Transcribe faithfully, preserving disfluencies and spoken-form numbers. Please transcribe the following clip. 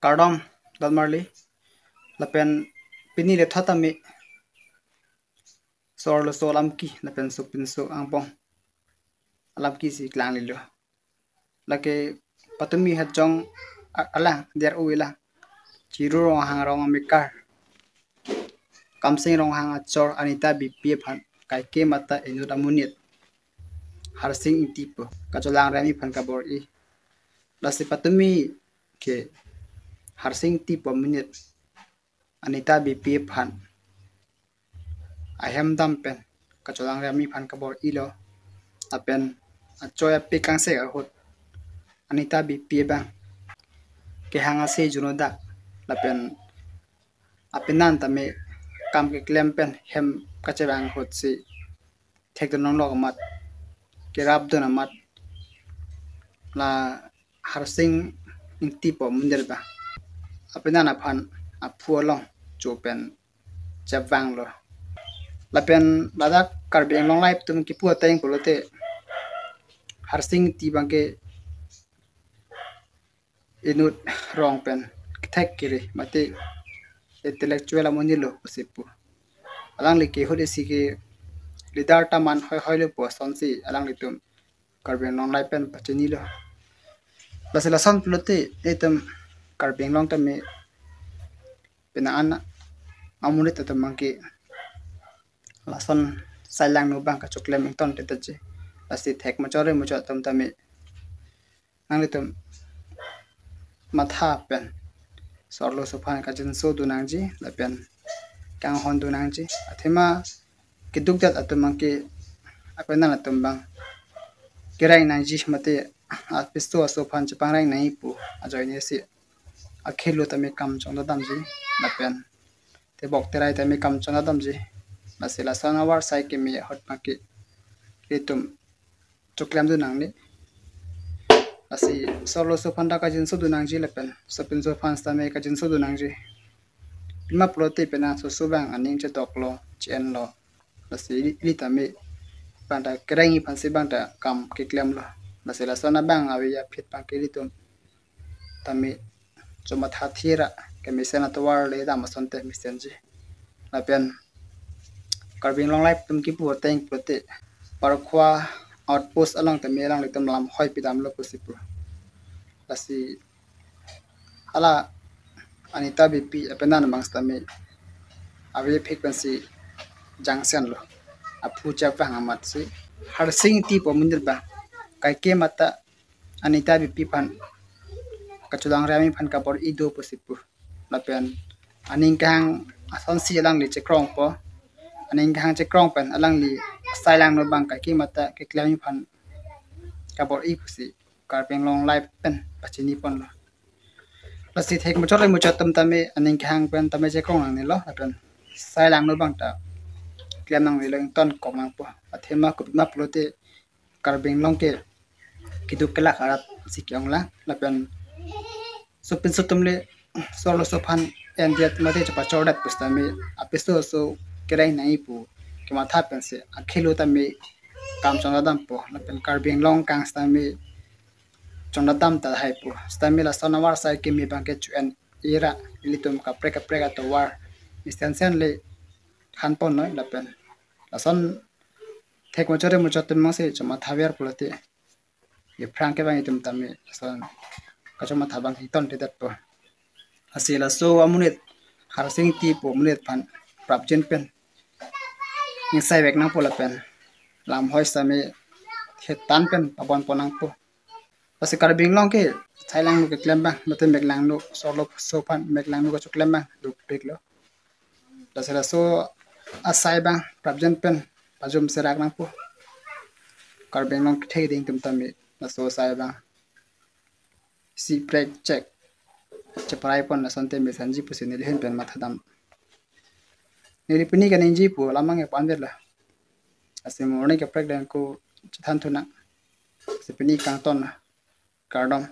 Kardom, Dalmarli. Lapen pini le thotami so-arloso alam ke, lapen sopinso angbong alam ke si klanglelo. Lake patumi hajong a-, alang, der u ilang. Chiru Ronghang arong amekar, Kamsing Ronghang achor Anita Beypi aphan kaike mata inut amonit Harsing Ingti pu kacholangremi aphan kabor-i. Lasi patumi ke Harsing Ingti pu amonit Anita Beypi aphan ahem dam pen kacholangremi aphan kabor-ilo. Lapen achoi ape kangsek ahut Anita Beypi abang kehang ase junodak, lapen apenan tame kam keklem pen hem kachevang ahut si thekdun longlok amat, kerapdun amat, la Harsing Ingti pu amonit abang apenan aphan aphu along cho pen chevanglo. Lapen ladak Karbi Anglong Live atum kipu ateng pulote Harsing Ingti abangke inut rong pen kethek kere mate intellectual amonit lo pusi pu. Alangli ke ahut isi ke leader ta man hoihoi lo pu asonsi alanglitum Karbi Anglong Live pen pachinilo. Lasi lason pulote itum Karbi Anglong tame penang an amonit atum abangke lason sai langno abang kachoklem ingtontedet ji. Lasi thek mochor re mochor atum tame nanglitum matha pen so-arloso aphan kajinso dun nangji lapen kanghon dun nangji. Athema kedukdet atum abangke apenan atum abang kereng nangji mate apiso aso aphan chepangreng nangji pu ajoine si akhelo tame kam chongdodamji lapen tebok terai tame kam chongdodamji. Lasi lason avarsai keme ahut abangke itum choklem dun nangne. Lasi so-arloso aphan ta kajinso dun nangji lapen sopinso aphan tame kajinso dun nangji. Pima pulote penang soso abang aning chedoklo, che-enlo. Lasi ili, ili tame abang ta kerengji aphansi abang ta kam keklemlo. Lasi lason abang ave aphi abangke ilitum tame chomatha thira kemesen atovar le dam asonte mesenji. Lapen Karbi Anglong Live atum kipu ateng pulote Parkhua outpost along tame alanglitum lam hoi pidamlo pusi pu. Lasi hala Anita Beypi apenan abang tame ave phik pensi jangsenlo. Aphu chevang amat si Harsing Ingti pu amonit abang kaike mata Anita Beypi aphan kacholangremi aphan kabor-i do pusi pu. Lapen aning kehang asonsi alangli chekrongpo. Aning kehang chekrong pen alangli sai langno abang kaike mata keklemji aphan kabor-i pusi Karbi Anglong Live pen pachiniponlo. Lasi thek mochor re mochor atum tame aning kehang pen tame chekrong nangnelo, lapen sai langno abang ta klem nangnelo, ingtonkok nangpo. Athema kopima pulote Karbi Anglong ke keduk kelak arat si ke-ong lang, lapen sopinso atum le so-arloso aphan endet mate chepachordet pusitame apiso aso kereng nangji pu kematha pensi akhelo tame kam chongdodampo, lapen Karbi Anglong kang sitame chongdodam tahai pu. Sitame lason avarsai keme abangke cho-en ira, ilitum kaprek kaprek atovar mesensen le thanpon noi lapen lason thek mochor re mochor atum mangse chomathaver pulote aphrang ke abang itum tame lason kachomatha abang ingtontedetpo. Lasi laso amonit Harsing Ingti pu amonit aphan prapjin pen ingsai vek nangpo lapen lam hoi sitame hetan pen pabonpon nangpo. Lasi Karbi Anglong ke sai langno keklem abang mate mek langno so-arloso aphan mek langno kachoklem abang dukpiklo. Lasi laso asai abang prapjin pen pajum serak nangpo. Karbi Anglong kethe keding atum tame laso asai abang si prek chek cheparaipon asonte mesenji pusi neli ahin pen mathadam. Neli pini kaningje pu alam abang ke panvetlo. Lasi morning kaprek dengku chethan thunang. Lasi pini kangton, kardom.